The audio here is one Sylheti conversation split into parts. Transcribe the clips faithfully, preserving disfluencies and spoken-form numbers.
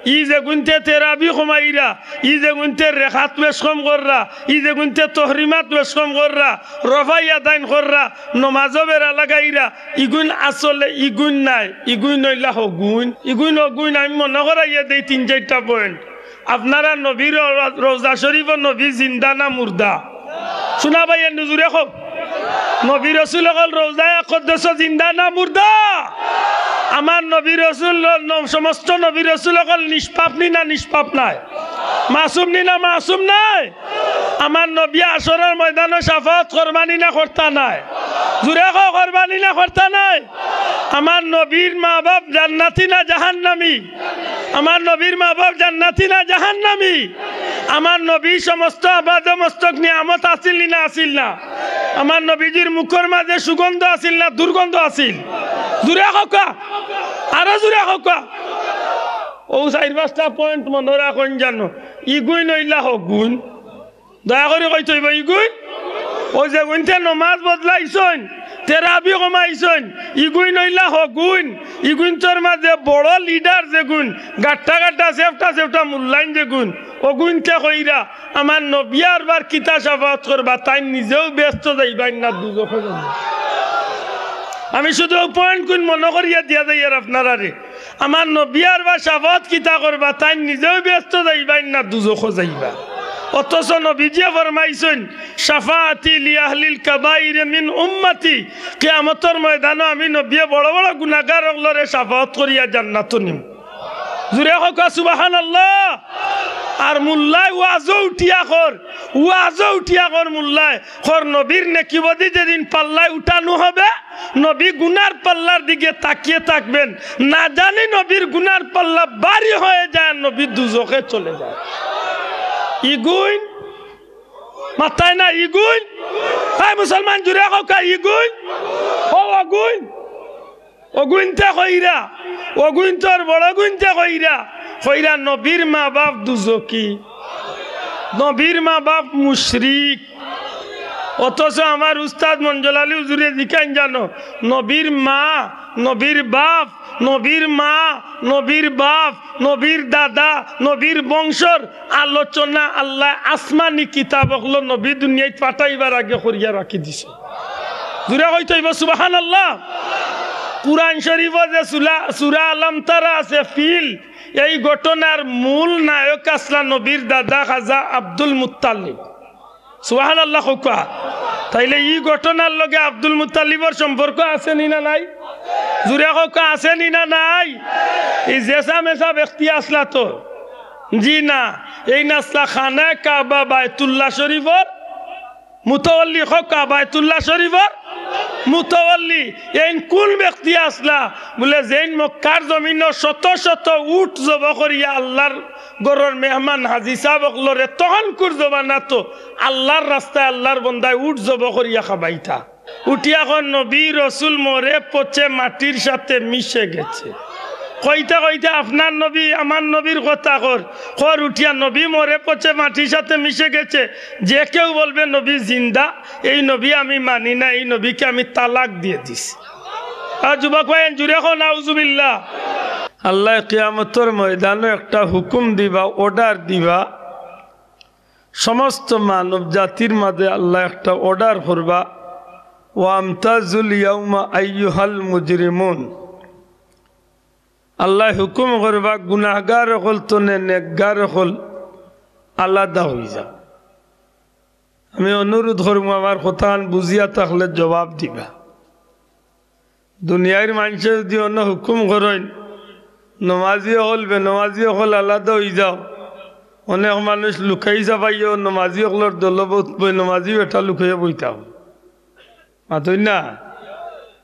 ই যেগুইন্তে তেরাবি কমাইরা, ই যেগুইন্তে রেকাত বেশ কম কররা, ই যেগুইন্তে তহরিমাত বেশ কম কররা, রফাই আদাইন কররা, নমাজো বেড়া লাগাইরা, ইগুইন আসলে ইগুইন নায়, ইগুইন অইলা হগুইন। ইগুইন হগুইন আমি মনো করাইয়া দেই তিন চাইরটা point। আপনারা নবীর র-, রওজা শরীফো নবী জিন্দা না মুর্দা? শুনা ভাই, এ নজুরে কও। নবী রসুল অকল রওজায়ে আকদ্দসো জিন্দা না মুর্দা? আমার নবী রসুল, ন-, সমস্ত নবী রসুল অকল নিষ্পাপ নি না নিষ্পাপ নায়? মাসুম নি না মাসুম নায়? আমার নবী হাশরর ময়দানো শাফাআত করবা নি না করতা নায়? জুরে কও, করবা নি না করতা নায়? আমার নবীর মা বাপ জান্নাতি না জাহান্নামি? আমার নবীর মা বাপ জান্নাতি না জাহান্নামি? আমার নবী সমস্ত আবাদ মস্তক নিয়ামত আছিল নি না আছিল না? আমার নবীজির মুখর মাঝে সুগন্ধ আছিল না দুর্গন্ধ আছিল? জুরে কউক্কা, আরো জুরে কউক্কা। অউ চাইর পাঁচটা point মনো রাখইন জানো, ইগুইন অইলা হগুইন। দয়া করি কইতে অইবো, ইগুইন। অউ যেগুইন্তে নমাজ বদলাইছইন, তেরাবি কমাইছইন, ইগুইন অইলা হগুইন। ইগুইন্তর মাঝে বড় leader যেগুইন, গাট্টা গাট্টা, সেফটা সেফটা মুল্লাইন যেগুইন, অগুইন্তে কইরা, আমার নবী আরবার কিতা শাফাআত করবা, তাইন নিজেও বেহেস্তো যাইবা না দুজখো যাইবা। আমি শুধু অউ point গুইন মনো করিয়া দিয়া যাইয়ার আপনারারে। আমার নবী আরবার শাফাআত কিতা করবা, তাইন নিজেও বেহেস্তো যাইবা না দুজখো যাইবা। অথচ নবীজিয়ে ফরমাইছইন, "শাফাআতি লি আহলিল কাবাইর মিন উম্মতি।" কিয়ামতর ময়দানো আমি নবীয়ে বড় বড় গুনাগার অকলরে শাফাআত করিয়া জান্নাতো নিমু। জুরে কউক্কা সুবহানাল্লাহ। আর মুল্লায় ওয়াজো উঠিয়া কর, ওয়াজো উঠিয়া কর মুল্লায় কর, নবীর নেকিবদি যেদিন পাল্লায় উঠানো হবে, নবী গুনার পাল্লার দিকে তাকিয়ে থাকবেন, না জানি নবীর গুনার পাল্লা ভারী হয়ে যায়, নবী দুজখে চলে যায়। ইগুইন মাতইন না, ইগুইন। হায় মুসলমান, জুরে কউক্কা, ইগুইন। ও অগুইন। অগুইন্তে কইরা, অগুইন্তর বড় গুইন্তে কইরা, কইরা নবীর মা বাপ দুজখি, নবীর মা বাপ মুশরিক। অথচ আমার উস্তাদ মঞ্জল আলী হুজুরে জিকাইন জানো, নবীর মা, নবীর বাপ, নবীর মা, নবীর বাপ, নবীর দাদা, নবীর বংশর আলোচনা আল্লায় আসমানি কিতাব অকলো নবী দুনিয়াত পাঠাইবার আগে করিয়া রাখি দিছে। জুরে কইতে অইবো সুবহানাল্লাহ। কুরআন শরীফো যে সুলা-, সূরা আলাম তারা আছে, ফিল, এই ঘটনার মূল নায়ক আছলা নবীর দাদা খাজা আব্দুল মুত্তালিব। সুবহানাল্লাহ কউক্কা। তাইলে ই ঘটনার লগে আব্দুল মুত্তালিবর সম্পর্ক আছে নি না নাই? জুরে কউক্কা, আছে নি না নাই? ই জেসা মেসা ব্যক্তি আছলা তো? জি না, এইন আছলা খানায়ে কাবা বায়তুল্লাহ শরীফর মুতাওয়াল্লি। কউক্কা, বায়তুল্লাহ শরীফর মুতাওয়াল্লি। এইন কুন ব্যক্তি আছলা? বুলে, যেইন মক্কার জমিনো শত শত উট জবো করিয়া আল্লার ঘরর মেহমান হাজি সাব অকলরে তখনকুর জমানাতো আল্লার রাস্তায় আল্লার বন্দায় উট জবো করিয়া খাবাইতা। উঠিয়া কর, "নবী রসুল মরে পচে মাটির সাথে মিশে গেছে।" কইতে কইতে আপনার নবী, আমার নবীর কথা কর, কর উঠিয়া, "নবী মরে পচে মাটির সাথে মিশে গেছে, যে কেউ বলবে নবী জিন্দা, এই নবী আমি মানি না, এই নবীকে আমি তালাক দিয়ে দিছি।" আর যুবক ভাই, জুরে কও নাউজুবিল্লাহ। আল্লায় কিয়ামতর ময়দানো একটা হুকুম দিবা, order দিবা, সমস্ত মানব জাতির মাঝে আল্লায় একটা order করবা, "ওয়ামতাজুল ইয়াউমা আইয়ুহাল মুজরিমুন।" আল্লায় হুকুম করবা, "গুনাহগার অকল তনে নেকগার অকল আলাদা অইযাও।" আমি অনুরোধ করমু, আমার কথাখান বুঝিয়া থাকলে জবাব দিবা। দুনিয়ার মানষে যুদি অনো হুকুম করইন, "নমাজি অকল, বেনমাজি অকল আলাদা অইযাও", অনেক মানুষ লুকাই চাপাইও নমাজি অকলর দলো বউত, বেনমাজি বেটা লুকাইয়া বইতা। মাতইন না?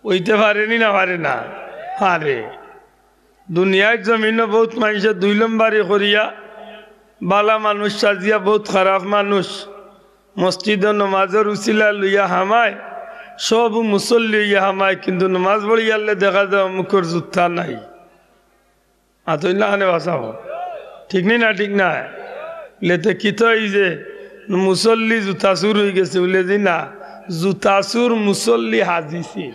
অইতে পারে নি না পারে না? পারে। দুনিয়ার জমিনো বউত মানষে দুই লম্বারি করিয়া, বালা মানুষ সাজিয়া বউত খারাপ মানুষ, মসজিদো নমাজর উছিলা লইয়া হামায়, সব মুসল্লি অইয়া হামায়, কিন্তু নমাজ পড়িয়ারলে দেখা যায় অমুকর জুতা নাই। আতইল্লা খানে বাঁচাবো। ঠিক নি না? ঠিক না? লেতে কিতা অইছে, মুসল্লি জুতা চুর অইগেছে বুলে যে না, জুতা চুর মুসল্লি হাজিছিল।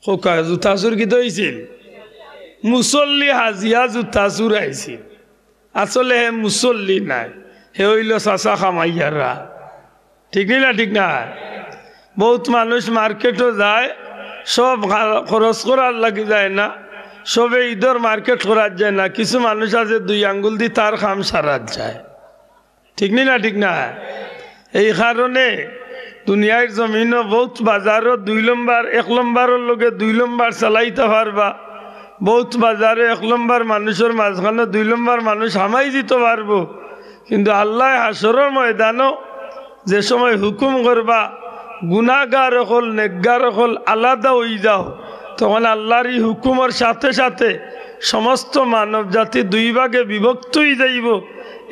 কউক্কা, জুতা চুর কিতা অইছিল? মুসল্লি হাজিয়া জুতা চুরাইছিল। আসলে হে মুসল্লি নায়, হে অইলো চাচা কামাইয়ারা। ঠিক নি না? ঠিক না? বউত মানুষ মার্কেটো যায়, সব খা-, খরচ করার লাগি যায় না, সবে ইদর মার্কেট করার যায় না। কিছু মানুষ আছে দুই আঙ্গুল দি তার কাম সারাত যায়। ঠিক নি না? ঠিক না? এই কারণে দুনিয়ার জমিনো বউত বাজারো দুই লম্বর, এক লম্বরর লগে দুই লম্বর চালাইতা পারবা, বউত বাজারো এক লম্বর মানুষর মাঝখানো দুই লম্বর মানুষ হামাই যিতো পারবো, কিন্তু আল্লায় হাশরর ময়দানো যে সময় হুকুম করবা, গুনাগার অকল, নেকগার অকল আলাদা অই যাও, তখন আল্লার ই হুকুমর সাথে সাথে সমস্ত মানব জাতি দুই ভাগে বিভক্ত অই যাইবো।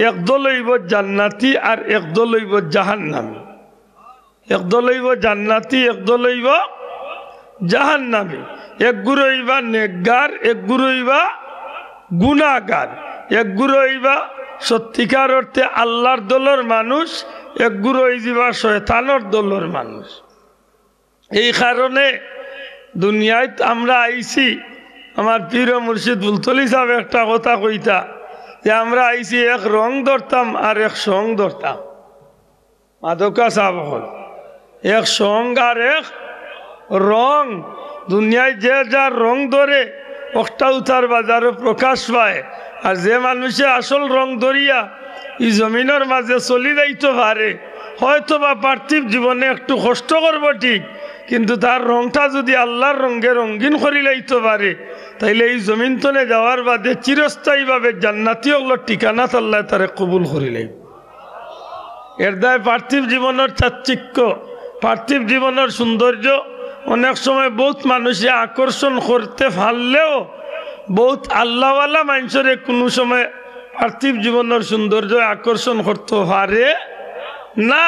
এক দল অইবো জান্নাতি আর এক দল অইবো জাহান্নামী। এক দল অইবো জান্নাতি, এক দল অইবো জাহান্নামী। এক গুরু অইবা নেকগার, এক গুরু অইবা গুনাগার। এক গুরু অইবা সত্যিকার অর্থে আল্লার দলর মানুষ, এক গুরু অইযিবা শয়তানর দলর মানুষ। এই কারণে দুনিয়াত আমরা আইছি, আমার পীর ও মুর্শিদ ফুলতলি সাহেব একটা কথা কইতা যে আমরা আইছি এক রং ধরতাম আর এক সং ধরতাম। মাদকা সাহেব অকল, এক সং আর এক রং। দুনিয়ায় যে যার রং ধরে, অকটা উতার বাজারো প্রকাশ পায়। আর যে মানুষে আসল রং ধরিয়া ই জমিনর মাঝে চলি যাইতো পারে, হয়তো বা পার্থিব জীবনে একটু কষ্ট করবো ঠিক, কিন্তু তার রংটা যুদি আল্লার রঙে রঙিন করি লাইতো পারে, তাইলে ই জমিন তনে যাওয়ার বাদে চিরস্থায়ীভাবে জান্নাতি অকলর ঠিকানাত আল্লায় তারে কবুল করি লাইবো। এর দায় পার্থিব জীবনর চাকচিক্য, পার্থিব জীবনর সৌন্দর্য অনেক সময় বউত মানুষে আকর্ষণ করতে পারলেও বউত আল্লাওয়ালা মানষরে কুনু সময় পার্থিব জীবনর সৌন্দর্য আকর্ষণ করতো পারে না।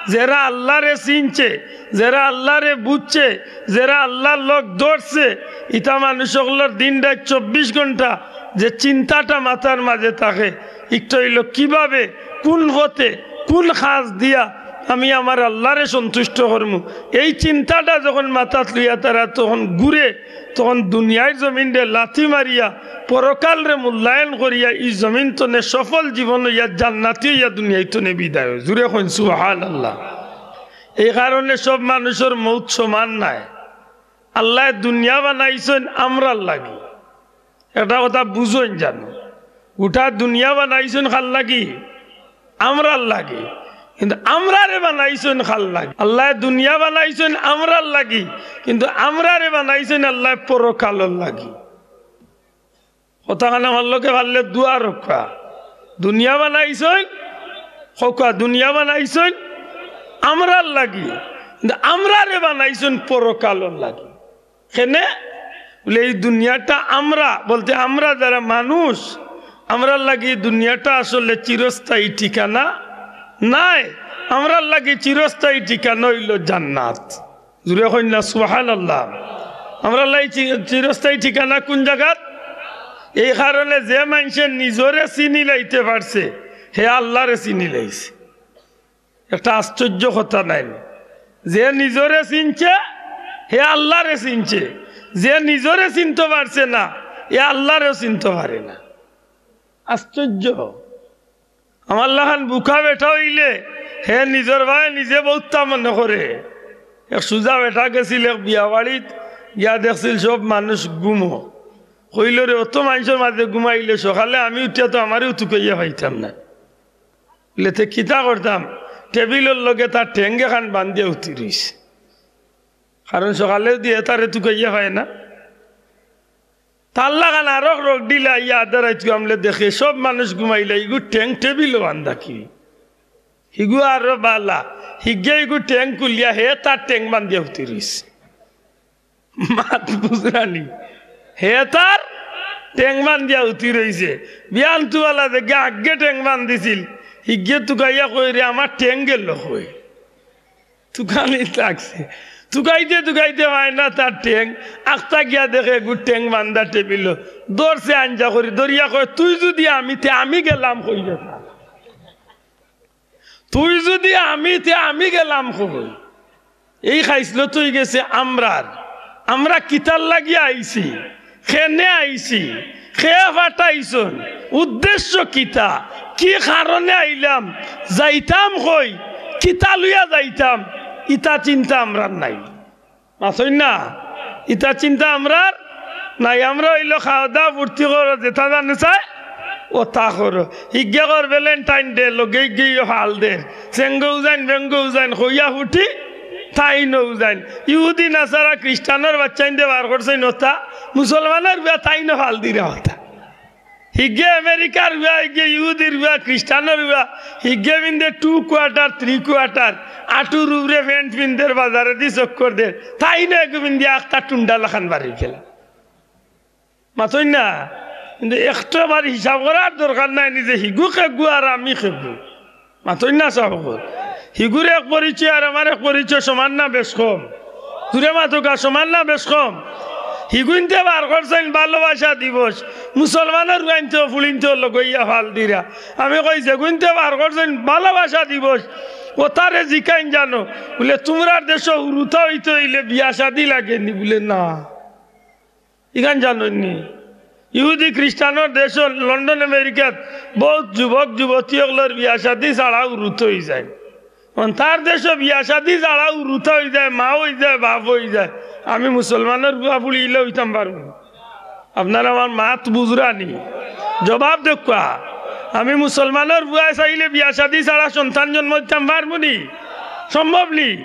যেরা আল্লারে চিনছে, যেরা আল্লারে বুঝছে, যেরা আল্লার লগ ধরছে, ইতা মানুষ অকলর দিন রাইত চব্বিশ ঘন্টা যে চিন্তাটা মাথার মাঝে থাকে, একটা অইলো কিভাবে, কুন পথে, কুন কাজ দিয়া আমি আমার আল্লারে সন্তুষ্ট করমু। এই চিন্তাটা যখন মাথাত লইয়া তারা তখন ঘুরে, তখন দুনিয়ার জমিনরে লাথি মারিয়া, পরকালরে মূল্যায়ন করিয়া, ই জমিন তনে সফল জীবন অইয়া, জান্নাতি অইয়া দুনিয়ার তনে বিদায় অয়। জুরে কইন সুবহানাল্লাহ। এই কারণে সব মানুষর মউত সমান নায়। আল্লায় দুনিয়া বানাইছইন আমরার লাগি। এটা কথা বুঝইন জানো, গোটা দুনিয়া বানাইছইন কার লাগি? আমরার লাগি। কিন্তু আমরারে বানাইছইন কার লাগি? আল্লায় দুনিয়া বানাইছইন আমরার লাগি, কিন্তু আমরারে বানাইছইন আল্লায় পরকালর লাগি। কথা খান আমার লগে পারলে দোয়া রক্ষা। দুনিয়া বানাইছইন, কউক্কা, দুনিয়া বানাইছইন আমরার লাগি, কিন্তু আমরারে বানাইছইন পরকালর লাগি। কেনে? বলে, এই দুনিয়াটা আমরা, বলতে আমরা যারা মানুষ, আমরার লাগি এই দুনিয়াটা আসলে চিরস্থায়ী ঠিকানা নায়। আমরার লাগি চিরস্থায়ী ঠিকানা অইলো জান্নাত। জুরে কইন না সুবহানাল্লাহ। আমরার লাগি চি-, চিরস্থায়ী ঠিকানা কুন জাগাত? এই কারণে যে মানষে নিজরে চিনি লাইতে পারছে, হে আল্লারে চিনি লাইছে। একটা আশ্চর্য কথা নায় নি? যে নিজরে চিনছে, হে আল্লারে চিনছে। যে নিজরে চিনতো পারছে না, হে আল্লারেও চিনতো পারে না। আশ্চর্য। আমার লাখান বুকা বেটা অইলে হে নিজর বায় নিজে বউত্তা মনে করে। এক সুজা বেটা গেছিল এক বিয়া বাড়িত, গিয়া দেখছিল সব মানুষ ঘুমো। কইলো রে, অত মানষর মাঝে ঘুমাইলে সকালে আমি উঠিয়া তো আমারেও তুকাইয়া পাইতাম না। বলে, তে কিতা করতাম? টেবিলর লগে তার ঠেং এখান বান্ধিয়া উঠি রইছে। কারণ সকালে যুদি হে তারে তুকাইয়া পায় না। তার লাখান আরক রগ ঢিলা আইয়া আধা রাইত আমলে দেখে সব মানুষ ঘুমাইলা, ইগু ঠেং টেবিলো বান্ধা কি? হিগু আরো বালা, হিগে ইগু ঠেং খুলিয়া হে তার ঠেং বান্ধিয়া উঠি রইছে। মাত বুঝরা নি? হে তার ঠেং বান্ধিয়া উঠি রইছে। বিয়ান তুয়ালা দেখে আগে ঠেং বান্ধিছিল, হিগে তুকাইয়া কয়, রে, আমার ঠেং গেল কই? তুকানি লাগছে। তুকাইতে তুকাইতে পায় না তার ঠেং। আখতা গিয়া দেখে এগু ঠেং বান্ধা টেবিলো। ধরছে আঞ্জা করি, ধরিয়া কয়, তুই যুদি আমি, তে আমি গেলাম কই বেটা? তুই যুদি আমি, তে আমি গেলাম কই? এই খাইছলত অইগেছে আমরার। আমরা কিতার লাগিয়া আইছি? কেনে আইছি, কে পাঠাইছইন, উদ্দেশ্য কিতা, কি কারণে আইলাম, যাইতাম কই, কিতা লইয়া যাইতাম, ইতা চিন্তা আমরার নাই। মাতইন না, ইতা চিন্তা আমরার নাই। আমরা অইলো খাওয়া দাওয়া ফুর্তি করো, যেতা জানে চায় অতা করো। হিগে কর ভ্যালেন্টাইন ডে, লগে হিগে ইয়ে ফাল দের, চেঙ্গও যাইন, বেঙ্গও যাইন, কইয়া ফুটি তাইনও যাইন। ইহুদি নাসারা খ্রিস্টানর বাচ্চাইনদে বার করছইন অতা, মুসলমানর বিয়া তাইনও ফাল দিরা অতা। হিগে আমেরিকার বিয়া, হিগে ইহুদির বিয়া, খ্রিস্টানর বিয়া, হিগে পিন্দে টু কোয়ার্টার, থ্রি কোয়ার্টার, আটুর উপরে প্যান্ট পিন্দের, বাজারেদি চক্কর দের, তাইনও এগু পিন্দিয়া আখতা টুন্ডা লাখান বাড়ি গেলা। মাতইন না, কিন্তু একটাবার হিসাব করার দরকার নাই নিজে, হিগু কেগু আর আমি কেগু। মাতইন না সাব অকল। হিগুর এক পরিচয় আর আমার এক পরিচয় সমান না বেশ কম? জুরে মাতউক্কা, সমান না বেশ কম? হিগুইনতে বার করছইন ভালোবাসা দিবস, মুসলমানর পুয়াইনতে ফুড়িনতে লগইয়া ফাল দিরা। আমি কই, যেগুইনতে বার করছইন ভালোবাসা দিবস, অতারে জিকাইন জানো, বুলে, তুমরার দেশো হুরুতা অইতে অইলে বিয়া শাদি লাগেনি? বুলে, না। ইখান জানইননি? ইহুদি খ্রিস্টানর দেশো, লন্ডন আমেরিকাত বউত যুবক যুবতী অকলর বিয়া শাদি ছাড়া হুরুতা অইযায়। অন তার দেশো বিয়া শাদি ছাড়া হুরুতা অইযায়, মা অইযায়, বাপ অইযায়। আমি মুসলমানর পুয়া ফুড়ি ইলা অইতাম পারমু? আপনারা আমার মাত বুঝরানি? জবাব দেউক্কা। আমি মুসলমানর পুয়ায় চাইলে বিয়া শাদি ছাড়া সন্তান জন্ম দিতাম পারমুনি? সম্ভব নি?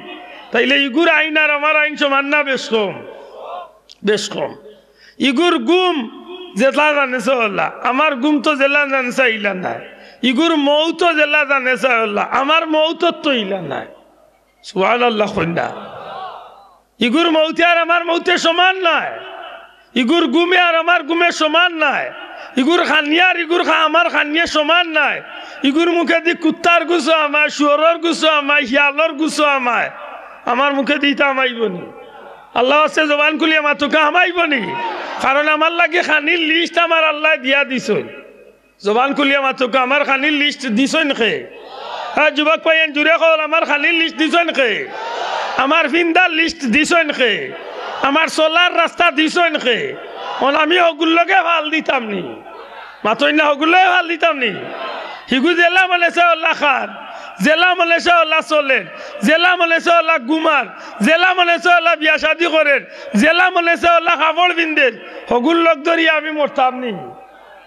তাইলে ইগুর আইন আর আমার আইন সমান না বেশ কম? বেশ কম। ইগুর ঘুম যেলা জানে চায় অলা, আমার ঘুম তো যেলা জানে চায় ইলা নায়। ইগুর মউত যেলা জানে চায় অলা, আমার মউত তো ইলা নায়। সুবহানাল্লাহ কইন না। ইগুর মউতে আর আমার মউতে সমান নায়। ইগুর ঘুমে আর আমার ঘুমে সমান নায়। ইগুর কান্দিয়া আর ইগুর কা-, আমার কান্দিয়ে সমান নায়। ইগুর মুখেদি কুত্তার গুসো হামায়, শুয়োরর গুসো হামায়, শিয়ালর গুসো হামায়। আমার মুখেদি ইতা হামাইবো নি? আল্লার ওয়াস্তে জবান খুলিয়া মাতউক্কা, হামাইবো নি? কারণ আমার লাগি কান্দির লিস্ট আমার আল্লায় দিয়া দিছইন। জবান খুলিয়া মাতউক্কা, আমার কান্দির লিস্ট দিছইন কে? হ্যাঁ, যুবক ভাইয়াইন, জুরে কউক্কা, আমার কান্দির লিস্ট দিছইন কে? আমার ফিন্দার লিস্ট দিছইন কে? আমার চলার রাস্তা দিছইন কে? অন আমি হগুর লগে ফাল দিতাম নি? মাতইন না, হগুর লগে ফাল দিতাম নি? হিগু যেলা মনে চায় অলা খার, যেলা মনে চায় অলা চলের, যেলা মনে চায় অলা ঘুমার, যেলা মনে চায় অলা বিয়া শাদি করের, যেলা মনে চায় অলা কাপড় পিন্দের, হগুর লগ ধরিয়া আমি মরতাম নি?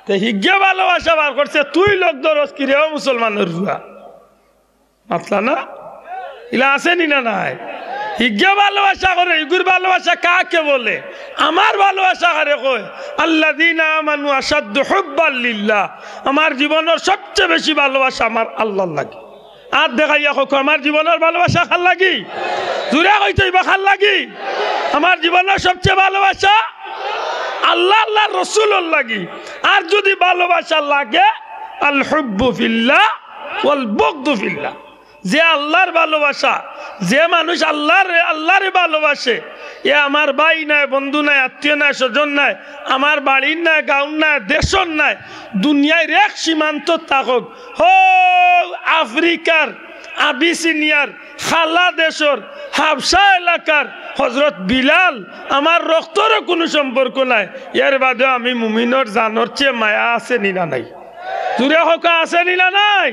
তে হিগে ভালোবাসা বার করছে, তুই লগ ধরস কিরে ও মুসলমানর পুয়া? মাতলা না? ইলা আছে নি না নাই? হিগে ভালোবাসা করে, ইগুর ভালোবাসা কাকে বলে? আমার ভালোবাসা কারে কয়? আল্লাযীনা আমানু আশাদ্দু হুব্বাল লিল্লাহ। আমার জীবনর সবচেয়ে বেশি ভালোবাসা আমার আল্লার লাগি। আত দেখাইয়া কউক্কা, আমার জীবনর ভালোবাসা কার লাগি? জুরে কইতে অইবো, কার লাগি? আমার জীবনর সবচেয়ে ভালোবাসা আল্লা, আল্লার রসুলর লাগি। আর যুদি ভালোবাসা লাগে, আল হুব্বু ফিল্লাহ ওয়াল বুগদু ফিল্লাহ। যে আল্লার ভালোবাসা, যে মানুষ আল্লারে, আল্লারে ভালোবাসে, এ আমার ভাই নায়, বন্ধু নায়, আত্মীয় নায়, স্বজন নায়, আমার বাড়ির নায়, গাঁওর নায়, দেশর নায়, দুনিয়ার এক সীমান্ত থাকউক, হউ আফ্রিকার আবিসিনিয়ার কালা দেশর হাবশা এলাকার হজরত বিলাল, আমার রক্তরও কুনু সম্পর্ক নাই, এর বাদেও আমি মুমিনর জানর চেয়ে মায়া আছে নি না নাই? জুরে কউক্কা, আছে নি না নাই?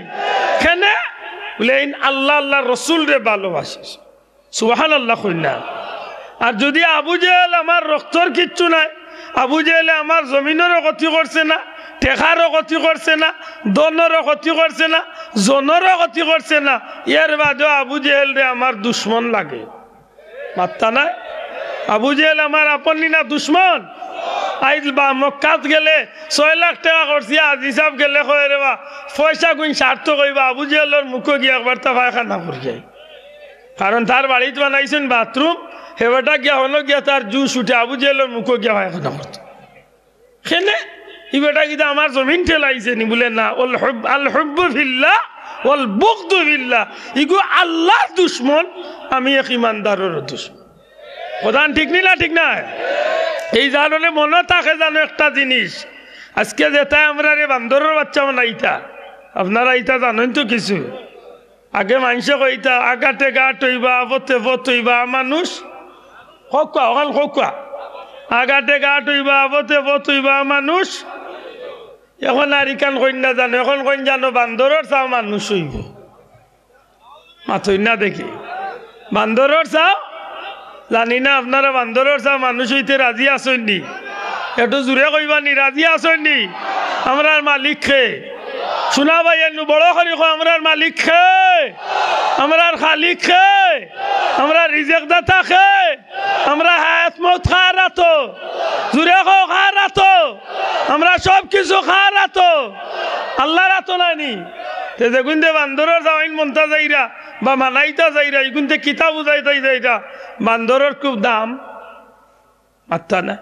কেনে? বুলে, এইন আল্লা, আল্লার রসুলরে ভালোবাসে। সুবহানাল্লাহ কইন না। আর যুদি আবু জেহেল আমার রক্তর কিচ্ছু নায়, আবু জেহেলে আমার জমিনরও ক্ষতি করছে না, টেকারও ক্ষতি করছে না, ধনরও ক্ষতি করছে না, জনরও ক্ষতি করছে না, এর বাদেও আবু জেহেলরে আমার দুশমন লাগে। মাতরা নায়? আবু জেহেল আমার আপন নি না দুশমন? আইজ বা মক্কাত গেলে ছয় লাখ টেকা খরচিয়া হাজি সাব গেলে কয়, "রে বা, পয়সা গুইন সার্থক অইবা, আবু জেহেলর মুখো গিয়া একবারতা পায়খানা করি আই।" কারণ তার বাড়িত বানাইছইন বাথরুম, হে বেটা গিয়া হনো গিয়া তার জু ছুটে আবু জেহেলর মুখো গিয়া পায়খানা করতো। কেনে? ই বেটা কিতা আমার জমিন ঠেলাইছে নি? বুলে, "না, ওয়াল হুব-, আল হুব্বু ফিল্লাহ, ওয়াল বুগদু ফিল্লাহ।" ইগু আল্লার দুশমন, আমি এক ইমানদারর দুশমন। কথাখান ঠিক নি না, ঠিক নায়? এই জানলে মনো থাকে জানো একটা জিনিস, আজকে যেতায় আমরারে বান্দরর বাচ্চা বানাইতা, আপনারা ইতা জানইন তো কিছু। আগে মানষে কইতা, "আগাটে গাট অইবা, পথে পথ অইবা, মানুষ।" কউক্কা, অখান কউক্কা। আগাটে গাট অইবা, আবতে পথ অইবা মানুষ। এখন আর ইখান কইন না জানো, এখন কইন জানো বান্দরর চাও মানুষ অইবো। মাতইন না দেখি। বান্দরর চাও, জানি না আপনারা বান্দরর চাও মানুষ অইতে রাজি আছইন নি? একটু জুরে কইবা নি, রাজি আছইন নি? আমরার মালিক কে? শুনা ভাই, এনু বড় করি কও, আমরার মালিক কে? আমরার খালিক কে? আমরার রিজেকদাতা কে? আমরার হায়াত মউত কার আতো? জুরে কও, কার আতো? আমরার সব কিছু কার আতো? আল্লার আতো নায় নি? তে যেগুইনতে বান্দরর চাওয়াইন মনতা যাইরা বা মানাইতা যাইরা, ইগুইনতে কিতা বুঝাইতাই যাইরা? বান্দরর খুব দাম, মাতরা না।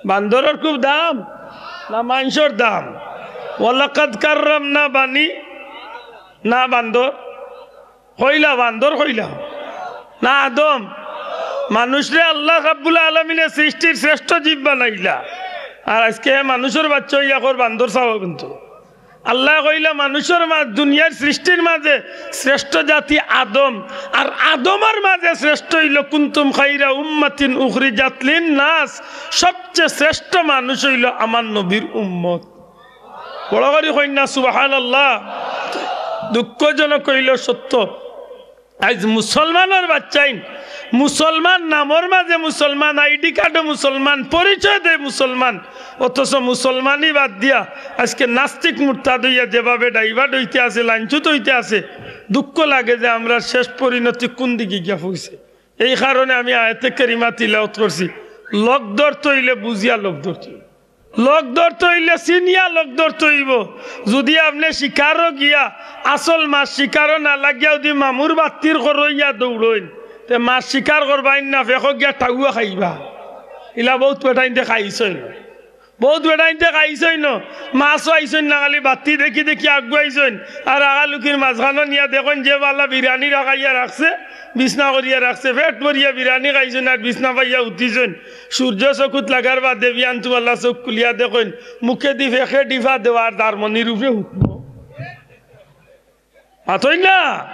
বান্দরর খুব দাম, না মানষর দাম? ওয়ালাকাদ কাররামনা বানি, না বান্দর কইলা, বান্দর কইলা, না আদম। মানুষরে আল্লাহ রাব্বুল আলামিনে সৃষ্টির শ্রেষ্ঠ জীব বানাইলা, আর আজকে হে মানুষর বাচ্চা অইয়া কর বান্দর চাও কিন্তু। আল্লায় কইলা, মানুষর মা-, দুনিয়ার সৃষ্টির মাঝে শ্রেষ্ঠ জাতি আদম, আর আদমর মাঝে শ্রেষ্ঠ অইলো কুনতুম খাইরা উম্মাতিন উখরিজাত লিন নাস, সবচেয়ে শ্রেষ্ঠ মানুষ অইলো আমার নবীর উম্মত। বড় করি কইন না সুবহানাল্লাহ। দুঃখজনক অইলো সত্য, আইজ মুসলমানর বাচ্চাইন, মুসলমান নামর মাঝে মুসলমান, আইডি কার্ডও মুসলমান, পরিচয় দেয় মুসলমান, অথচ মুসলমানি বাদ দিয়া আজকে নাস্তিক মুরতাদ অইয়া যেভাবে ডাইভার্ট অইতে আছে, লাঞ্ছিত অইতে আছে, দুঃখ লাগে যে আমরার শেষ পরিণতি কুন দিকে গিয়া পৌঁছে। এই কারণে আমি আয়াতে কারিমা তিলাওয়াত করছি, লগ ধরতে অইলে বুঝিয়া লগ ধরতে অইবো। লগ ধরতে অইলে চিনিয়া লগ ধরতে অইবো। যুদি আপনে শিকারো গিয়া আসল মাছ শিকারো না লাগিয়া যুদি মামুর বাত্তির করইয়া দৌড়ইন, তে মাছ শিকার করবাইন না, ফেকো গিয়া টাউয়া খাইবা। ইলা বউত বেটাইন্তে খাইছইন, বউত বেটাইন্তে খাইছইন, মাছও আইছইন না, খালি বাত্তি দেখি দেখি আগুয়াইছইন। আর আগালুকির মাঝখানো নিয়া দেখইন যে বালা বিরিয়ানি রাখাইয়া রাখছে, বিছনা করিয়া রাখছে, পেট ভরিয়া বিরিয়ানি খাইছইন আর বিছনা পাইয়া উঠিছইন। সূর্য চকুত লাগার বাদে বিয়ানতু আল্লাহ চোখ খুলিয়া দেখইন, মুখেদি ফেকে ডিফা দেওয়ার দারমনির উপরে উঠবো। মাতইন না?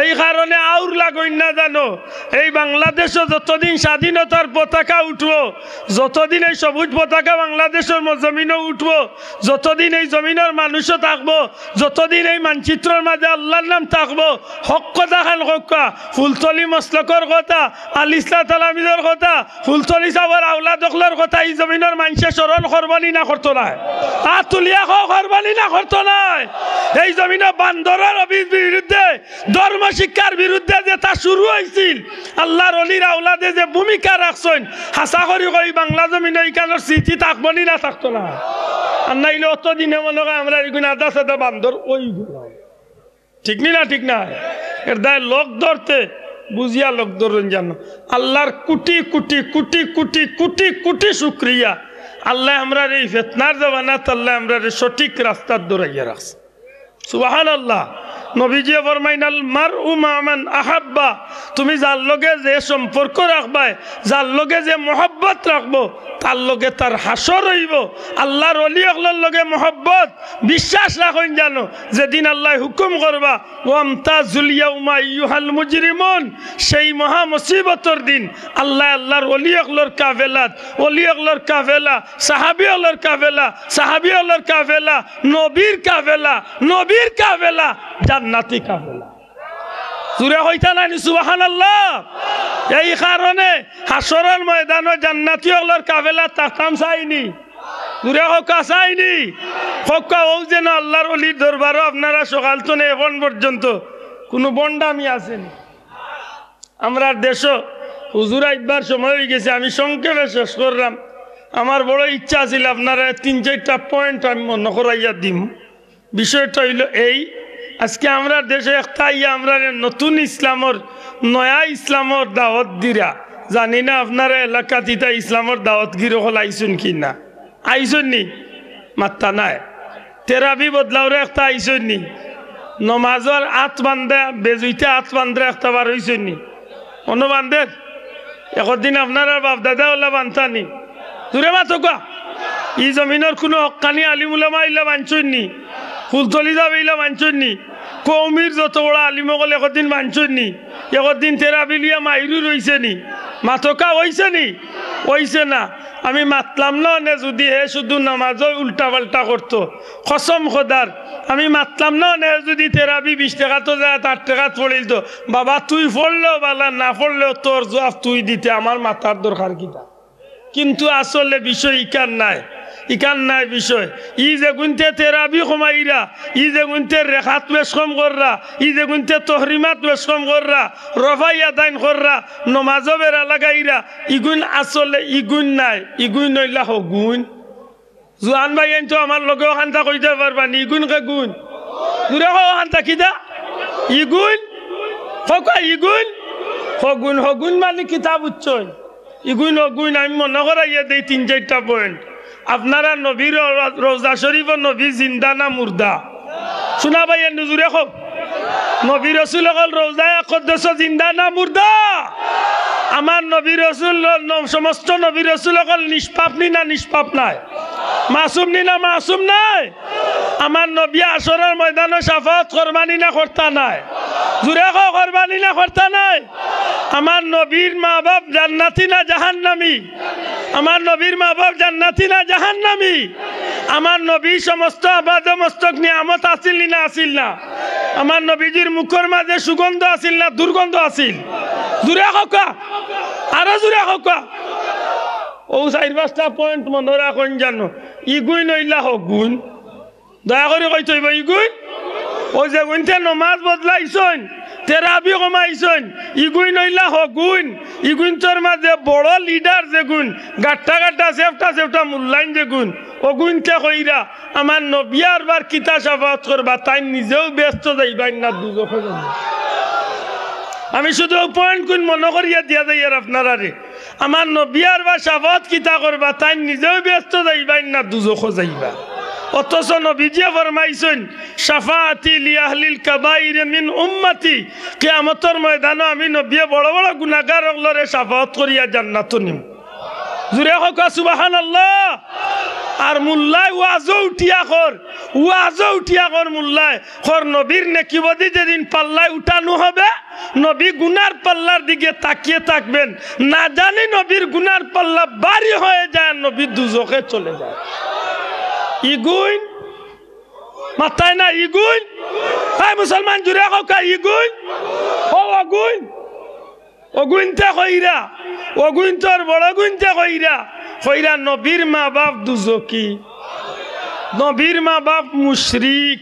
এই কারণে আউর লাগইন না জানো। এই বাংলাদেশো যতদিন স্বাধীনতার পতাকা উঠবো, যতদিন এই সবুজ পতাকা বাংলাদেশর ম-, জমিনো উঠবো, যতদিন এই জমিনর মানুষও থাকবো, যতদিন এই মানচিত্রর মাঝে আল্লার নাম থাকবো, হক কথা খান কউক্কা, ফুলতলি মসলকর কথা, আল ইসলাহ তালামিজর কথা, ফুলতলি সাবর আওলাদ অকলর কথা ই জমিনর মানষে স্মরণ করবো নি না করতো নায়? আত তুলিয়া কও, করবো নি না করতো নায়? এই জমিনো বান্দরর অভি-, বিরুদ্ধে, ধর্ম শিক্ষার বিরুদ্ধে যেতা শুরু অইছিল, আল্লার অলির আওলাদে যে ভূমিকা রাখছইন, হাছা করি কই, বাংলা জমিনো ইখানর স্মৃতি থাকবো নি না থাকতো নায়? আর নাইলে অতদিনে মনো কয় আমরার ইগুইন আধা সাদা বান্দর অইগেলাম। ঠিক নি না? ঠিক না? এর দায় লগ ধরতে বুঝিয়া লগ ধরইন জানো। আল্লার কুটি কুটি কুটি কুটি কুটি কুটি শুকরিয়া, আল্লায় আমরারে এই ফেতনার জমানাত আল্লায় আমরারে সঠিক রাস্তাত ধরাইয়া রাখছে। সুবহানাল্লাহ। নবীজিয়ে ফরমাইন, "আল মারউ মাআ মান আহাব্বা।" তুমি যার লগে যে সম্পর্ক রাখবায়, যার লগে যে মহব্বত রাখবো, তার লগে তার হাশর অইবো। আল্লার অলি অকলর লগে মহব্বত, বিশ্বাস রাখইন জানো, যেদিন আল্লায় হুকুম করবা, "ওয়ামতাজুল ইয়াউমা আইয়ুহাল মুজরিমুন", সেই মহা মুসিবতর দিন আল্লায় আল্লার অলি অকলর কাফেলাত, অলি অকলর কাফেলা, সাহাবী অকলর কাফেলা, সাহাবী অকলর কাফেলা, নবীর কাফেলা, নবীর কাফেলা, জান্নাতি কাফেলা। জুরে কইতা নানি সুবহানাল্লাহ? এই কারণে হাশরর ময়দানো জান্নাতি অকলর কাফেলা থাকতাম চাইনি। জুরে কউক্কা চাইনি। কউক্কা অউ যেন আল্লার অলির দরবারো আপনারা সকাল তনে এখন পর্যন্ত কুনু ভন্ডামি আছেনি। আমরার দেশো হুজুর আইবার সময় অইগেছে, আমি সংক্ষেপে শেষ করলাম। আমার বড় ইচ্ছা আছিল আপনারারে তিন চাইরটা point আমি মনো করাইয়া দিমু। বিষয়টা অইলো এই, আজকে আমরার দেশো একটা আইয়া আমরারে নতুন ইসলামর, নয়া ইসলামর দাওয়াত দিরা। জানি না আপনারা এলাকাত ইতা ইসলামর দাওয়াতগির অকল আইছইন কি না? আইছইন নি? মাত্তা নাই। তেরাবি বদলাওরে একটা আইছইন নি? নমাজর আত বান্ধা, বেজুইতে আত বান্ধা একটা বার অইছইন নি? অনো বান্ধের? একদিন আপনারার বাপ দাদা অলা বান্ধতা নি? জুরে মাতউক্কা। ই জমিনর কুনু হক্কানি আলিম উলামা ইলা বানছইন নি? ফুলতলি যাবে ইলা বানছইন নি? কওমির যত বড় আলিম অকল একদিন বানছইন নি? একদিন তেরাবি লইয়া মাইরু রইছে নি? মাতউক্কা অইছে নি? কইছে না, আমি মাতলাম না অনে যুদি হে শুধু নামাজও উল্টা পাল্টা করতো, কসম খোদার, আমি মাতলাম না অনে হে যুদি তেরাবি বিশ রেকাতো যায় আট রেকাত পড়িলতো। বাবা, তুই পড়লেও বালা, না পড়লেও তোর জবাব তুই দিতে, আমার মাতার দরকার কিতা? কিন্তু আসলে বিষয় ইখান নায়, ইখান নায় বিষয়। ই যেগুইন্তে তেরাবি কমাইরা, ই যেগুইন্তে রেকাত বেশ কম কররা, ই যেগুইন্তে তহরিমাত বেশ কম কররা, রফাই আদাইন কররা, নমাজও বেড়া লাগাইরা, ইগুইন আসলে ইগুইন নায়, ইগুইন অইলা হগুইন। জুয়ান ভাইয়াইন তো আমার লগে অখানতা কইতা পারবা নি, ইগুইন কেগুইন? জুরে কও অখানতা কিতা? ইগুইন? কউক্কা ইগুইন? হগুইন, হগুইন মানি কিতা বুঝছইন? ইগুইন হগুইন আমি মনো করাইয়া দেই তিন চাইরটা point। আপনারা নবীর রওজা শরীফর নবী জিন্দা না মুর্দা? শুনা ভাইয়াইন, জুরে কও। নবী রসুল অকল রওজায়ে আকদসো জিন্দা না মুর্দা? আমার নবী রসুল, ন-, সমস্ত নবী রসুল অকল নিষ্পাপ নি না নিষ্পাপ নায়? মাসুম নি না মাসুম নায়? আমার নবী হাশরর ময়দানো শাফাআত করবা নি না করতা নায়? জুরে কও, করবা নি না করতা নায়? আমার নবীর মা বাপ জান্নাতি না জাহান্নামি? আমার নবীর মা বাপ জান্নাতি না জাহান্নামি? আমার নবী সমস্ত আবাদ মস্তক নিয়ামত আছিল নি না আছিল না? আমার নবীজির মুখর মাঝে সুগন্ধ আছিল না দুর্গন্ধ আছিল? জুরে কউক্কা, আরো জুরে কউক্কা। অউ চাইর পাঁচটা point মনো রাখইন জানো, ইগুইন অইলা হগুইন। দয়া করি কইতে অইবো, ইগুইন? অউ যেগুইন্তে নমাজ বদলাইছইন, তেরাবি কমাইছইন, ইগুইন অইলা হগুইন। ইগুইন্তর মাঝে বড় leader যেগুইন, গাট্টা গাট্টা, চেফটা চেফটা মুল্লাইন যেগুইন, অগুইন্তে কইরা, আমার নবী আরবার কিতা শাফাআত করবা, তাইন নিজেও বেহেস্তো যাইবাইন না দুজখো যাইবা। আমি শুধু অউ point গুইন মনো করিয়া দিয়া যাইয়ার আপনারারে। আমার নবী আরবার শাফাআত কিতা করবা, তাইন নিজেও বেহেস্তো যাইবাইন না দুজখো যাইবা। অথচ নবীজিয়ে ফরমাইছইন, "শাফাআতি লি আহলিল কাবাইরি মিন উম্মতি।" কিয়ামতর ময়দানো আমি নবীয়ে বড় বড় গুনাগার অকলরে শাফাআত করিয়া জান্নাতো নিমু। জুরে কউক্কা সুবহানাল্লাহ। আর মুল্লায় ওয়াজো উঠিয়া কর, ওয়াজো উঠিয়া কর মুল্লায়, কর নবীর নেকিবদি যেদিন পাল্লায় উঠানো হবে, নবী গুনার পাল্লার দিকে তাকিয়ে থাকবেন, না জানি নবীর গুনার পাল্লা ভারি হয়ে যায়, নবী দুজখে চলে যায়। ইগুইন মাতইন না, ইগুইন? এই মুসলমান জুরে কউক্কা, ইগুইন? ও অগুইন? অগুইন্তে কইরা, অগুইন্তর বড় গুইন্তে কইরা, কইরা নবীর মা বাপ দুজখি, নবীর মা বাপ মুশরিক।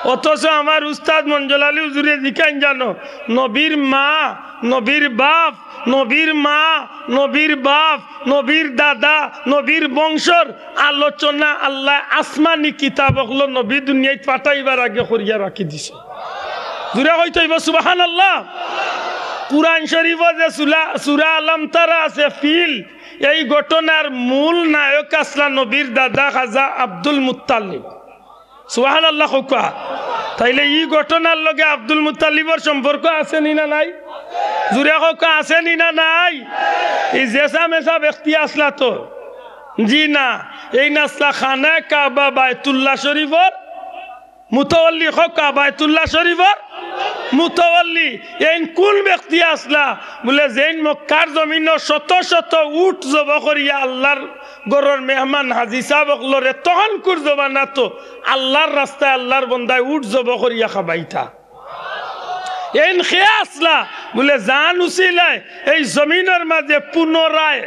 অথচ আমার উস্তাদ মঞ্জল আলী হুজুরে জিকাইন জানো, নবীর মা, নবীর বাপ, নবীর মা, নবীর বাপ, নবীর দাদা, নবীর বংশর আলোচনা আল্লায় আসমানি কিতাব অকলো নবী দুনিয়াত পাঠাইবার আগে করিয়া রাখি দিছে। জুরে কইতে অইবো সুবহানাল্লাহ। কুরআন শরীফো যে সুলা-, সূরা আলাম তারা আছে, ফিল, এই ঘটনার মূল নায়ক আছলা নবীর দাদা খাজা আব্দুল মুত্তালিব। সুবহানাল্লাহ কউক্কা। তাইলে ই ঘটনার লগে আব্দুল মুত্তালিবর সম্পর্ক আছে নি না নাই? জুরে কউক্কা, আছে নি না নাই? ই যেসা মেসা ব্যক্তি আছলা তো? জি না, এইন আছলা খানায়ে কাবা বায়তুল্লাহ শরীফর মুতাওয়াল্লি। কউক্কা, বায়তুল্লাহ শরীফর মুতাওয়াল্লি। এইন কুন ব্যক্তি আছলা? বুলে, যেইন মক্কার জমিনো শত শত উট জবো করিয়া আল্লার ঘরর মেহমান হাজি সাব অকলরে, তখনকুর জমানাত তো আল্লার রাস্তায় আল্লার বন্দায় উট জবো করিয়া খাবাইতা। এইন কে আছলা? বুলে, যান উছিলায় এই জমিনর মাঝে পুনরায়,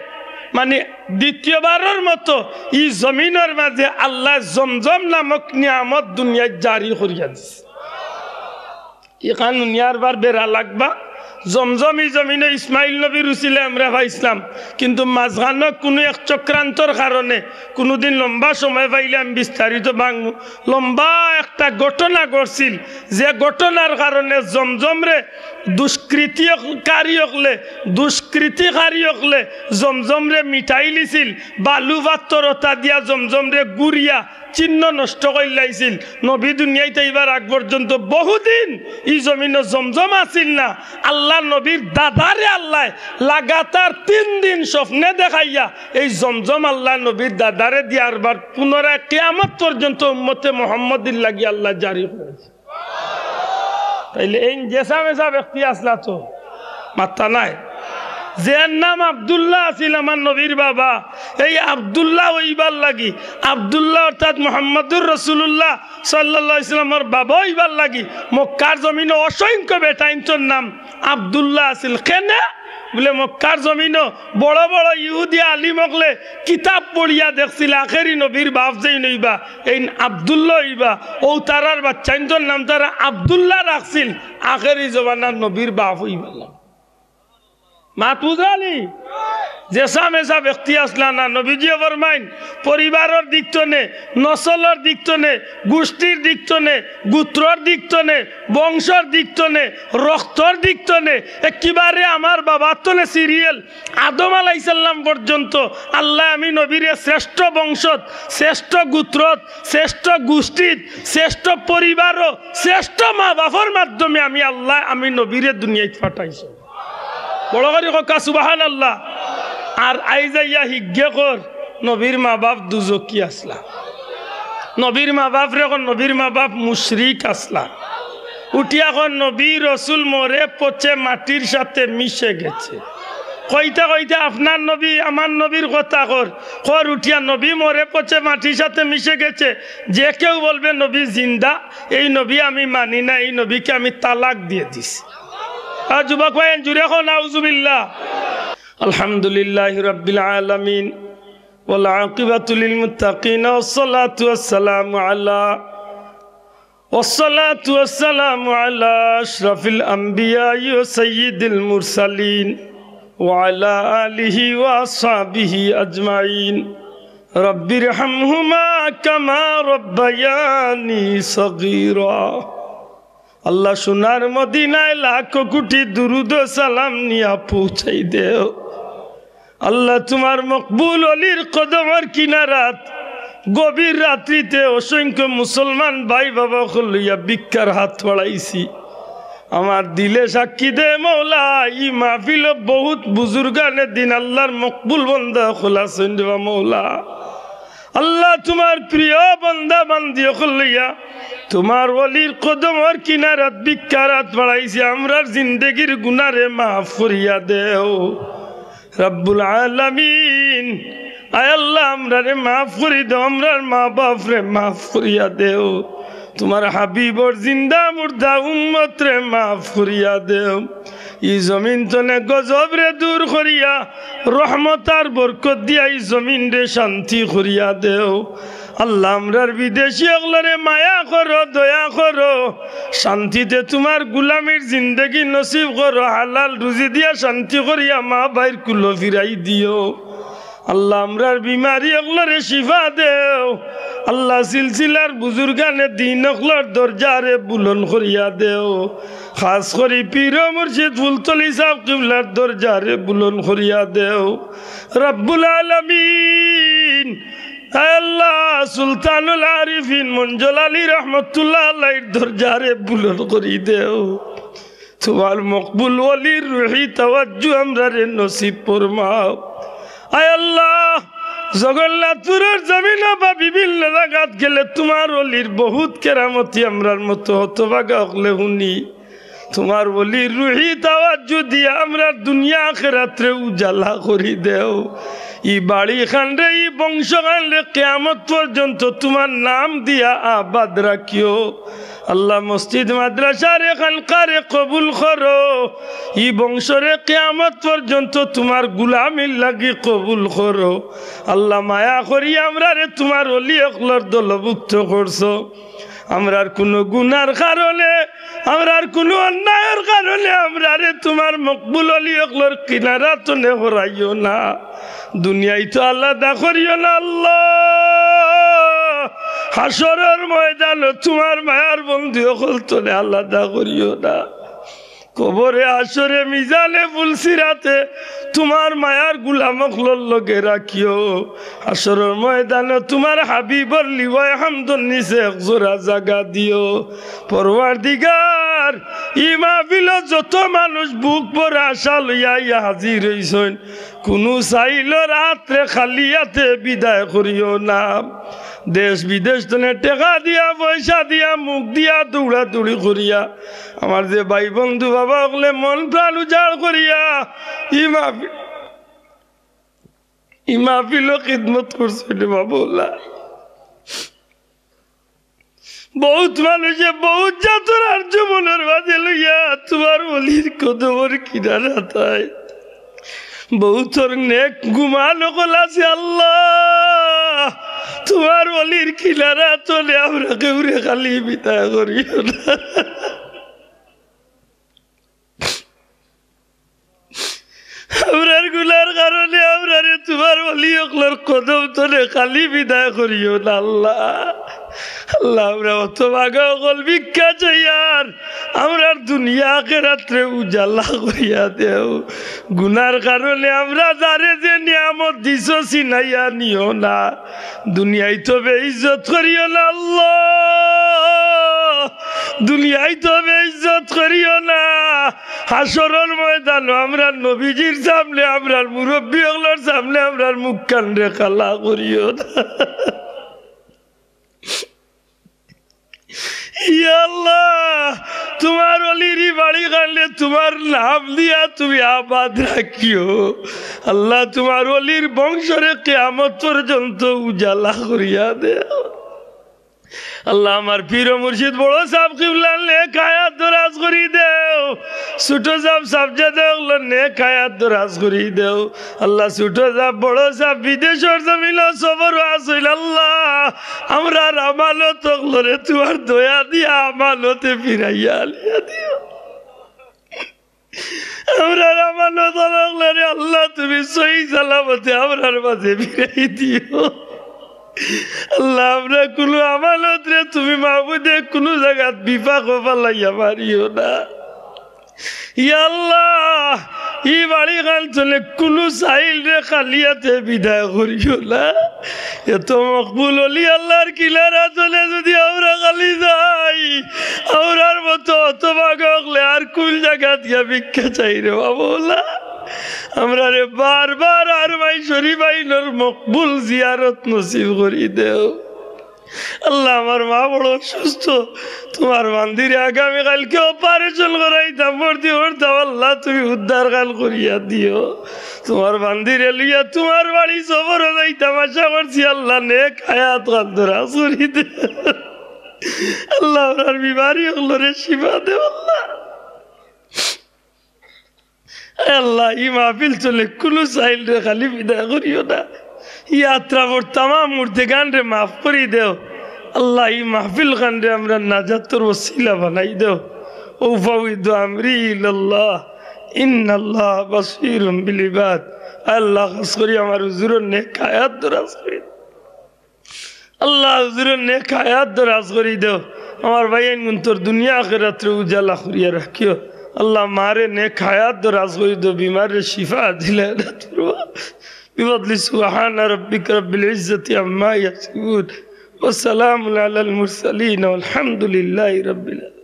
মানি দ্বিতীয়বারর মতো ই জমিনর মাঝে আল্লায় জমজম নামক নিয়ামত দুনিয়াত জারি করিয়া দিছে। ইখান হুনিয়ার বার বেড়া লাগবা। জমজম ই জমিনো ইসমাইল নবীর উছিলায় আমরা পাইছলাম, কিন্তু মাঝখানো কুনু এক চক্রান্তর কারণে কুনুদিন লম্বা সময় পাইলে আমি বিস্তারিত ভাঙমু। লম্বা একটা ঘটনা ঘটছিল, যে ঘটনার কারণে জমজমরে দুষ্কৃতিকারী অকলে, দুষ্কৃতিকারী অকলে জমজমরে মিটাইলিছিল, বালু পাত্থর অতা দিয়া জমজমরে গুড়িয়া চিহ্ন নষ্ট করিলাইছিল। নবী দুনিয়াত আইবার আগ পর্যন্ত বহুদিন ই জমিনো জমজম আছিল না। আল্লার নবীর দাদারে আল্লায় লাগাতার তিন দিন স্বপ্নে দেখাইয়া এই জমজম আল্লার নবীর দাদারে দিয়া আরবার পুনরায় কিয়ামত পর্যন্ত উম্মতে মুহাম্মদীর লাগি আল্লায় জারি করেছে। তাইলে এইন যেসা মেসা ব্যক্তি আছলা তো মাত্তা নাই। যের নাম আব্দুল্লাহ আছিল আমার নবীর বাবা, এই আব্দুল্লাহ অইবার লাগি, আব্দুল্লাহ অর্থাৎ মুহাম্মাদুর রাসূলুল্লাহ সাল্লাল্লাহু আলাইহি ওয়াসাল্লামর বাবা অইবার লাগি মক্কার জমিনো অসংখ্য বেটাইন্তর নাম আব্দুল্লাহ আছিল। কেনে? বুলে মক্কার জমিনো বড় বড় ইহুদি আলিম অকলে কিতাব পড়িয়া দেখছিল আখেরি নবীর বাপ যেইন অইবা, এইন আব্দুল্লাহ অইবা। অউ তারার বাচ্চাইন্তর নাম তারা আব্দুল্লাহ রাখছিল, আখেরি জমানার নবীর বাপ অইবার লাগি। মাত বুঝালি? যেসা মেসা ব্যক্তি আছলা না। নবীজিয়ে ফরমাইন, পরিবারর দিক তনে, নসলর দিক তনে, গুষ্টির দিক তনে, গুত্রর দিক তনে, বংশর দিক তনে, রক্তর দিক তনে, একেবারে আমার বাবার তনে সিরিয়াল আদম আলাইহিস সালাম পর্যন্ত আল্লায় আমি নবীরে শ্রেষ্ঠ বংশত, শ্রেষ্ঠ গুত্রত, শ্রেষ্ঠ গুষ্টিত, শ্রেষ্ঠ পরিবারো, শ্রেষ্ঠ মা বাপর মাধ্যমে আমি আল্লায় আমি নবীরে দুনিয়াত পাঠাইছইন। বড় করি কউক্কা সুবহানাল্লাহ। আর আইজ আইয়া হিগ্গে কর, নবীর মা বাপ দুজকি আছলা। নবীর মা বাপরে কর, নবীর মা বাপ মুশরিক আছলা। উঠিয়া কর, নবী রসুল মরে পচে মাটির সাথে মিশে গেছে। কইতা কইতা আপনার নবী, আমার নবীর কথা কর, কর উঠিয়া নবী মরে পচে মাটির সাথে মিশে গেছে। যে কেউ বলবে নবী জিন্দা, এই নবী আমি মানি না, এই নবীকে আমি তালাক দিয়ে দিছি। আর যুবক ভাই, জুরে কও নাউজুবিল্লাহ। আলহামদুলিল্লাহি রাব্বিল আলামিন, ওয়াল আকিবাতু লিল মুত্তাকিন, ওয়াস সালাতু ওয়াস সালামু আলা, ওয়াস সালাতু ওয়াস সালামু আলা আশরাফিল আম্বিয়াই ওয়া সাইয়্যিদিল মুরসালিন, ওয়া আলা আলিহি ওয়া আসহাবিহি আজমাইন। রাব্বিরহামহুমা কামা রাব্বায়ানি সগীরা। আল্লাহ, সোনার মদিনায় লাখ কোটি দুরুদ ও সালাম নিয়া পৌঁছাই দেও। আল্লাহ, তোমার মকবুল অলির কদমর কিনারাত গভীর রাত্রিতে অসংখ্য মুসলমান ভাই বাবা অকল লইয়া ভিক্ষার হাত বাড়াইছি। আমার দিলে সাক্ষী দে মৌলা, ই মাহফিলো বহুত বুজুর্গানে দিন আল্লাহর মকবুল বন্দা অকল আছইন রে বা মৌলা। আল্লাহ, তোমার প্রিয় বন্দা বান্দি অকল লইয়া তোমার অলির কদমর কিনারাত ভিক্ষার হাত বাড়াইছি। আমরার জিন্দেগির গুনারে মাফ করিয়া দেও রাব্বুল আলামিন। আয় আল্লাহ, আমরারে মাফ করি দেও, আমরার মা বাপরে মাফ করিয়া দেও, তোমার হাবিবর জিন্দা মুর্দা উম্মতরে মাফ করিয়া দেও। ই জমিন তনে গজবরে দূর করিয়া রহমত আর বরকত দিয়া ই জমিনরে শান্তি করিয়া দেও। আল্লাহ, আমরার বিদেশি অকলরে মায়া করো, দয়া করো, শান্তিতে তোমার গুলামির জিন্দেগি নসিব করো, হালাল রুজি দিয়া শান্তি করিয়া মা ভাইর কুলো ফিরাই দিও। আল্লাহ, আমরার বিমারি অকলরে শিফা দেও। আল্লাহ, সিলসিলার বুজুর্গানে দিন অকলর দরজারে বুলন করিয়া দেও। খাস করি পীর মুর্শিদ ফুলতলি সাহেব কিবলার দরজারে বুলন করিয়া দেও। রাব্বুল আলামিন, আয় আল্লাহ, সুলতানুল আরিফিন মঞ্জুল আলী রহমতুল্লাহ আলাইহির দরজারে বুলন করি দেও। তোমার মকবুল ওলির রুহি তাওয়াজ্জু আমরারে নসিব ফরমাও। আয় আল্লাহ, জগন্নাথপুরর জমিনো বা বিভিন্ন জাগাত গেলে তোমার ওলির বহুত কেরামতি আমরার মতো হতভাগা অকলে হুনি। তোমার ওলির রুহি তাওয়াজ্জু দিয়া আমরার দুনিয়া আখেরাতরে উজালা করি দেও। ই বাড়ি খানরে, ই বংশ খানরে কিয়ামত পর্যন্ত তোমার নাম দিয়া আবাদ রাখিও। আল্লাহ, মসজিদ মাদ্রাসারে খানকারে কবুল করো। ই বংশরে কিয়ামত পর্যন্ত তোমার গুলামির লাগি কবুল করো। আল্লাহ, মায়া করি আমরারে তোমার ওলি অকলর দলভুক্ত করছো। আমরার কুনু গুনার কারণে, আমরার কুনু অন্যায়র কারণে আমরারে তোমার মকবুল ওলি অকলর কিনারা তনে হরাইও না। দুনিয়াইতো আলাদা করিও না আল্লাহ। হাশরর ময়দানো তোমার মায়ার বন্দি অকল তনে আলাদা করিও না। কবরে হাশরে মিজানে পুলসিরাতে তোমার মায়ার গুলাম অকলর লগে রাখিও। হাশরর ময়দানো তোমার হাবিবর লিওয়ায়ে হামদর নিচে এক জোড়া জাগা দিও। পরওয়ারদিগার, ই মাহফিলো যত মানুষ বুক ভরা আশা লইয়া আইয়া হাজির অইছইন, কুনু সাইলর আতরে খালি আতে বিদায় করিও না। দেশ বিদেশ তনে টেকা দিয়া, পয়সা দিয়া, মুখ দিয়া, দৌড়াদৌড়ি করিয়া, আমার যে ভাই বন্ধু বাবা অকলে মন প্রাণ উজাড় করিয়া ই মাহফিল, ই মাহফিলো খিদমত করছইন রে বাবা আল্লাহ। বহুত মানুষে বহুত যাতনার জীবনর মাঝে লইয়া তুমার অলির কদমর কিনারাত আইন। বহুতর নেক গুমান অকল আছে আল্লাহ, তুমার অলির কিনারাত তনে আমরা কেউরে খালি বিদায় করিও না। আমরার গুনার কারণে আমরারে তুমার অলি অকলর কদম তনে খালি বিদায় করিও না আল্লাহ। আল্লাহ, আমরা অত ভাগা অকল ভিক্ষা চাইয়ার, আমরার দুনিয়া আখেরাতরে উজালা করিয়া দেও। গুনার কারণে আমরা যারে যে নিয়ামত দিছো ছিনাইয়া নিও না। দুনিয়ায় তো বেইজ্জত করিও না আল্লাহ, দুনিয়ায় তো বেইজ্জত করিও না। হাশরর ময়দানো আমরার নবীজির সামনে, আমরার মুরব্বি অকলর সামনে আমরার মুখ কানরে কালা করিও না। ইয়া আল্লাহ, তুমার অলির ই বাড়ি খানরে তুমার নাম দিয়া তুমি আবাদ রাখিও। আল্লাহ, তুমার অলির বংশরে কিয়ামত পর্যন্ত উজালা করিয়া দেও। আল্লাহ, আমার পীর ও মুর্শিদ বড় সাব কিবলার নেক হায়াত দরাজ করি দেও। ছোট সাব সাবজাদা অকলর নেক হায়াত দরাজ করি দেও। আল্লাহ, ছোট সাব বড় সাব বিদেশর জমিনো সফরো আছইন। আল্লাহ, আমরার আমানত অকলরে তুমার দয়া দিয়া আমানতে ফিরাইয়া আনিয়া দিও। আমরার আমানত অকলরে আল্লাহ তুমি সহি সালামতে আমরার মাঝে ফিরাই দিও। আল্লাহ, আমরার কুনু আমানতরে তুমি মাবুদে কুনু জাগাত বিপাকো ফালাইয়া মারিও না। ইয়া আল্লাহ, ই বাড়ি খান তনে কুনু সাইলরে খালি আতে বিদায় করিও না। এত মকবুল অলি আল্লাহর কিনারাত তনে যুদি আমরা খালি যাই, আমরার মতো হতভাগা অকলে আর কুন জাগাত গিয়া ভিক্ষা চাই রে বাবা আল্লাহ। আমরারে বারবার হারমাইন শরীফ আইনর মকবুল জিয়ারত নসিব করি দেও। আল্লাহ, আমার মা বড় অসুস্থ, তুমার বান্দিরে আগামী কাইলকে operation করাইতাম, ভর্তি করতাম। আল্লাহ, তুমি উদ্ধার খান করিয়া দিও। তুমার বান্দিরে লইয়া তুমার বাড়ি সফরো যাইতাম আশা করছি। আল্লাহ, নেক হায়াত খান দরাজ করি দেও। আল্লাহ, আমরার বিমারি অকলরে শিফা দেও আল্লাহ। আল্লাহ, ই মাহফিল তনে কুনু সাইলরে খালি বিদায় করিও না। ই আত্রাফর তামাম মুর্দেগানরে মাফ করি দেও। আল্লাহ, ই মাহফিল খানরে আমরার নাজাতর ওসিলা বানাই দেও। أفوض أمري إلى الله إن الله بصير بالعباد। আল্লাহ, খাছ করি আমার হুজুরর নেক হায়াত দরাজ করি দেও। আল্লাহ, হুজুরর নেক হায়াত দরাজ করি দেও। আমার ভাইয়াইন গুনতর দুনিয়া আখেরাতরে উজালা করিয়া রাখিও। আল্লাহ, মারে নেক হায়াত দরাজ করি দেও, বিমাররে শিফা দিলাইয়া দেও। بفضل سبحان ربك رب العزة عما يصفون وسلام على المرسلين والحمد لله رب العالمين।